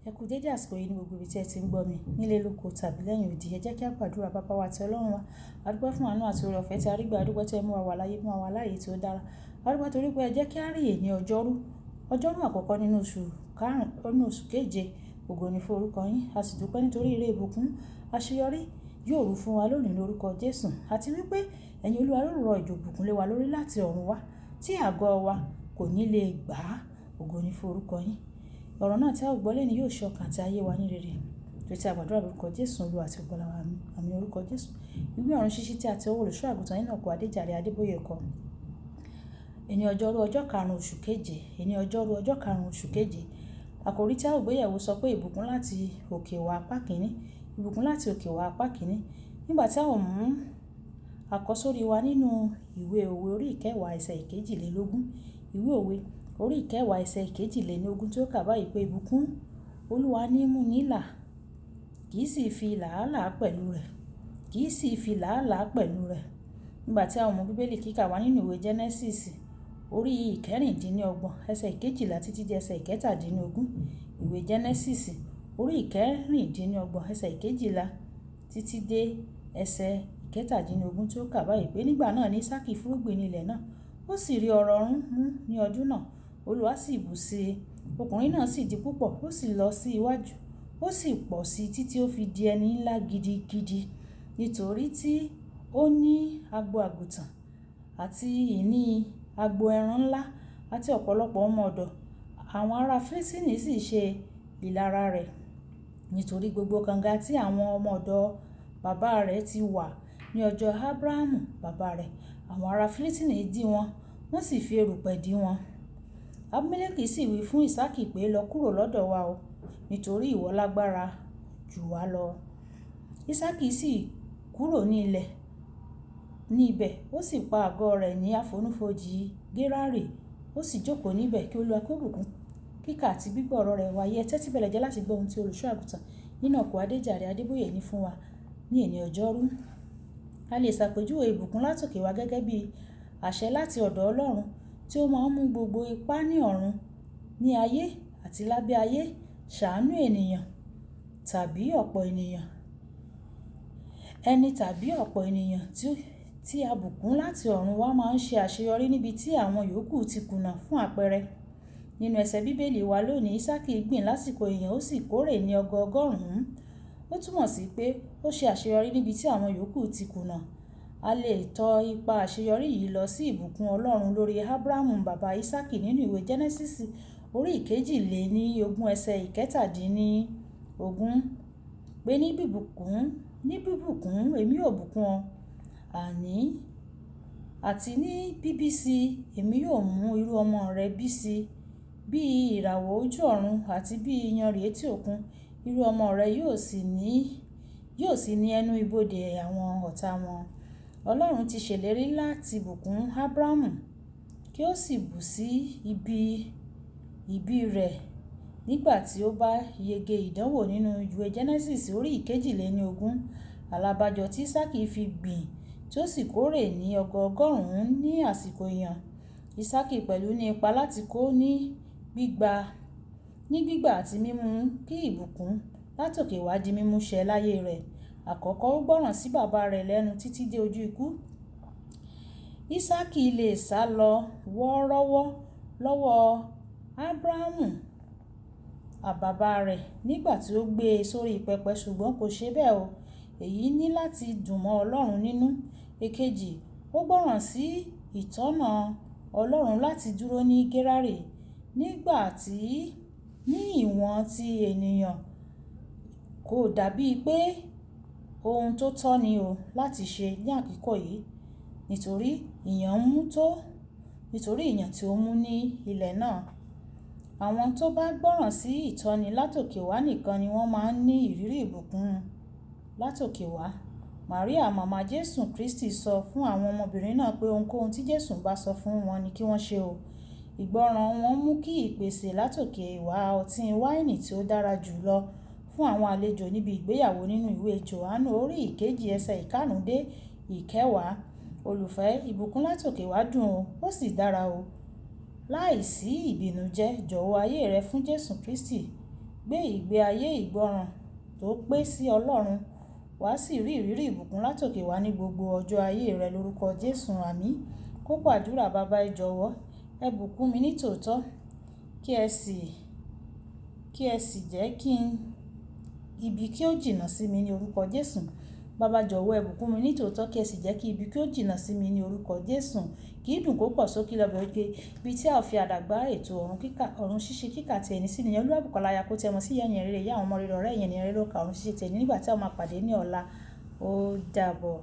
Ẹ kú dédé àsìkò yìí ní gbogbo ibi tí ẹ ti ń gbọ́ mi, nílé lóko tàbí lẹ́yìn odi. Ẹ jẹ́ kí a gbàdúrà. Baba wa àti Ọlọ́run wa. A dúpẹ́ fún àánú àti oore-ọ̀fẹ́ tí a rí gbà. A dúpẹ́ tí ẹ mú wa wà láyé, mú wa wà láàyè tí ó dára. A dúpẹ́ torí pé ẹ jẹ́ kí a rí èní ọjọ́rú. Ọjọ́rú àkọ́kọ́ nínú oṣù karùn-ún, nínú oṣù keje. Ògo ni fún orúkọ yín. A sì dúpẹ́ nítorí ire ìbùkún àṣeyọrí yóò rú fún wa lónìí lórúkọ Jésù. Àti wípé ẹ̀yin Olúwa yóò rọ ìjò ìbùkún lé wa lórí láti ọ̀run wá tí àgọ́ wa kò ní lè gbà á. Ògo ni fún orúkọ yín. Ọ̀rọ̀ náà tí a ó gbọ́ lónìí yóò ṣe ọkàn àti ayé wa ní rere. Torí tí a gbàdúrà lórúkọ Jésù Olúwa àti Olùgbàlà wa. Àmín orúkọ Jésù. Ìwé ọ̀run ṣíṣí tí a ti ọwọ́ olùṣọ́ àgùntàn Enoch Adéjàre Adébóyè kọ. Èní ọjọ́rú ọjọ́ karùn-ún oṣù keje. Èní ọjọ́rú ọjọ́ karùn-ún oṣù keje. Àkòrí tí a ó gbé yẹ̀wò sọ pé ìbùkún láti òkè wá apá kìíní. Ìbùkún láti òkè wá apá kìíní. Nígbà tí a ó mú àkọ́sórí wa nínú ìwé òwe orí ìkẹwàá ẹsẹ̀ ìkejìlélógún. Ìwé òwe orí ìkẹwàá ẹsẹ̀ ìkejìlélógún tí ó kà báyìí pé ìbùkún Olúwa ní mú ní là, kì í sì fi làálàá pẹ̀lú rẹ̀. Kì í sì fi làálàá pẹ̀lú rẹ̀. Nígbà tí a ó mú Bíbélì kíkà wá nínú ìwé Genesis orí ìkẹrìndínlọ́gbọ̀n ẹsẹ̀ ìkejìlá títí dé ẹsẹ̀ ìkẹtàdínlógún. Ìwé Genesis orí ìkẹrìndínlọ́gbọ̀n ẹsẹ̀ ìkejìlá títí dé ẹsẹ̀ ìkẹtàdínlógún tí ó kà báyìí pé nígbà náà ni Ísákì fúrúgbìn ní ilẹ̀ náà. Ó sì rí ọrọ̀ ọ̀run mú ní ọdún náà. Olúwa sì bù sí i. Ọkùnrin náà sì di púpọ̀, ó sì lọ sí iwájú, ó sì pọ̀ sí i títí ó fi di ẹni ńlá gidigidi. Nítorí tí ó ní agbo àgùntàn àti ìní agbo ẹran ńlá àti ọ̀pọ̀lọpọ̀ ọmọ ọ̀dọ̀. Àwọn ará Filistini sì ṣe ìlara rẹ̀. Nítorí gbogbo kànga tí àwọn ọmọ ọ̀dọ̀ bàbá rẹ̀ ti wà ní ọjọ́ Abrahamu bàbá rẹ̀. Àwọn ará Filistini dí wọn, wọ́n sì fi erùpẹ̀ dí wọn. Abimeleki sì wí fún Ísákì pé, lọ kúrò lọ́dọ̀ wa o, nítorí ìwọ lágbára jù wá lọ. Ísákì sì kúrò ní ilẹ̀ ní ibẹ̀, ó sì pa àgọ́ rẹ̀ ní àfonífojì Gerari, ó sì jókòó níbẹ̀. Kí Olúwa kó bùkún kíkà àti gbígbọ́ ọ̀rọ̀ rẹ̀ wáyé. Ẹ tẹ́tí bẹ̀lẹ̀ jẹ́ láti gbọ́ ohun tí olùṣọ́ àgùntàn Enoch Adéjàre Adébóyè ní fún wa ní èní ọjọ́rú. A lè ṣàpèjúwe ìbùkún látòkè wá gẹ́gẹ́ bí àṣẹ láti ọ̀dọ̀ Ọlọ́run tí ó máa ń mú gbogbo ipá ní ọ̀run, ní ayé àti lábẹ́ ayé ṣàánú ènìyàn tàbí ọ̀pọ̀ ènìyàn. Ẹni tàbí ọ̀pọ̀ ènìyàn tí a bùkún láti ọ̀run wá máa ń ṣe àṣeyọrí níbi tí àwọn yòókù ti kùnà. Fún àpẹẹrẹ, nínú ẹsẹ̀ Bíbélì wa lónìí, Ísákì gbìn lásìkò ìyàn ó sì kórè ní ọgọọgọ́rùn-ún. Ó túmọ̀ sí pé ó ṣe àṣeyọrí níbi tí àwọn yòókù ti kùnà. A lè tọ ipa àṣeyọrí yìí lọ sí ìbùkún Ọlọ́run lórí Abrahamu bàbá Ísákì nínú ìwé Genesis orí ìkejìléníogún ẹsẹ̀ ìkẹtàdínlógún pé ní bíbùkún èmi ó bùkún ọ, àní àti ní bíbí sí èmi yóò mú irú ọmọ rẹ bí sí bí ìràwọ̀ ojú ọ̀run àti bí iyanrìn etí òkun. Irú ọmọ rẹ yóò sì ní ẹnu ibodè àwọn ọ̀tá wọn. Ọlọ́run ti ṣèlérí láti bùkún Abrahamu kí ó sì bù sí ibi rẹ̀ nígbà tí ó bá yege ìdánwò nínú ìwé Genesis orí ìkejìléníogún. Alábàjọ tí Ísákì fi gbìn tí ó sì kórè ní ọgọọgọ́rùn-ún ní àsìkò ìyàn. Ísákì pẹ̀lú ní ipa láti kó ní gbígbà àti mímú kí ìbùkún látòkè wá di mímú ṣẹ láyé rẹ̀. Àkọ́kọ́, ó gbọ́ràn sí bàbá rẹ̀ lẹ́nu títí dé ojú ikú. Ísákì lè sálọ wọ́rọ́wọ́ lọ́wọ́ Abrahamu bàbá rẹ̀ nígbà tí ó gbé e sórí pẹpẹ, ṣùgbọ́n kò ṣe bẹ́ẹ̀ o. Èyí ní láti dùn mọ́ Ọlọ́run nínú. Èkejì, ó gbọ́ràn sí ìtọ́nà Ọlọ́run láti dúró ní Gerari nígbà tí ní ìwọ̀n ti ènìyàn kò dàbí pé ohun tó tọ́ ni o láti ṣe ní àkókò yìí, nítorí ìyàn mú tó, nítorí ìyàn tí ó mú ní ilẹ̀ náà. Àwọn tó bá gbọ́ràn sí ìtọ́ni látòkè wá nìkan ni wọ́n máa ń ní ìrírí ìbùkún látòkè wá. Maria màmá Jésù Kristi sọ fún àwọn ọmọbìnrin náà pé ohunkóhun tí Jésù bá sọ fún wọn ni kí wọ́n ṣe o. Ìgbọ́ràn wọn mú kí ìpèsè látòkè wá ọtí wáìnì tí ó dára jù lọ fún àwọn àlejò níbi ìgbéyàwó nínú ìwé Jòhánù orí ìkejì ẹsẹ̀ ìkarùn-ún dé ìkẹwàá. Olùfẹ́, ìbùkún látòkè wá dùn o, ó sì dára o. Láìsí ìbìnújẹ́, jọ̀wọ́ ayé rẹ fún Jésù Kristi. Gbé ìgbé ayé ìgbọràn tó pé sí Ọlọ́run, wà á sì rí ìrírí ìbùkún látòkè wá ní gbogbo ọjọ́ ayé rẹ lórúkọ Jésù. Àmín. Kókó àdúrà: Baba, ẹ jọ̀wọ́, ẹ bùkún mi ní tòótọ́, kí ẹ sì jẹ́ kí ibi kí ó jìnnà sí mi ní orúkọ Jésù. Baba, jọ̀wọ́, ẹ bùkún mi ní tòótọ́, kí ẹ sì jẹ́ kí ibi kí ó jìnnà sí mi ní orúkọ Jésù. Kì í dùn kó pọ̀ sókè lọ́bẹ̀ oge. Ibi tí a ó fi àdàgbà ètò ọ̀run kíkà, ọ̀run ṣíṣe kíkà tí ẹni sí nìyẹn. Olúwabùkọ́lá aya kó tẹ́ mọ sí ìyá ènìyàn rere, ìyá àwọn ọmọ rere, ọ̀rẹ́ ènìyàn rere ló ka ọ̀run ṣíṣe tẹ̀ní nígbà tí a ó máa pàdé ní ọ̀la. Ó dàbọ̀.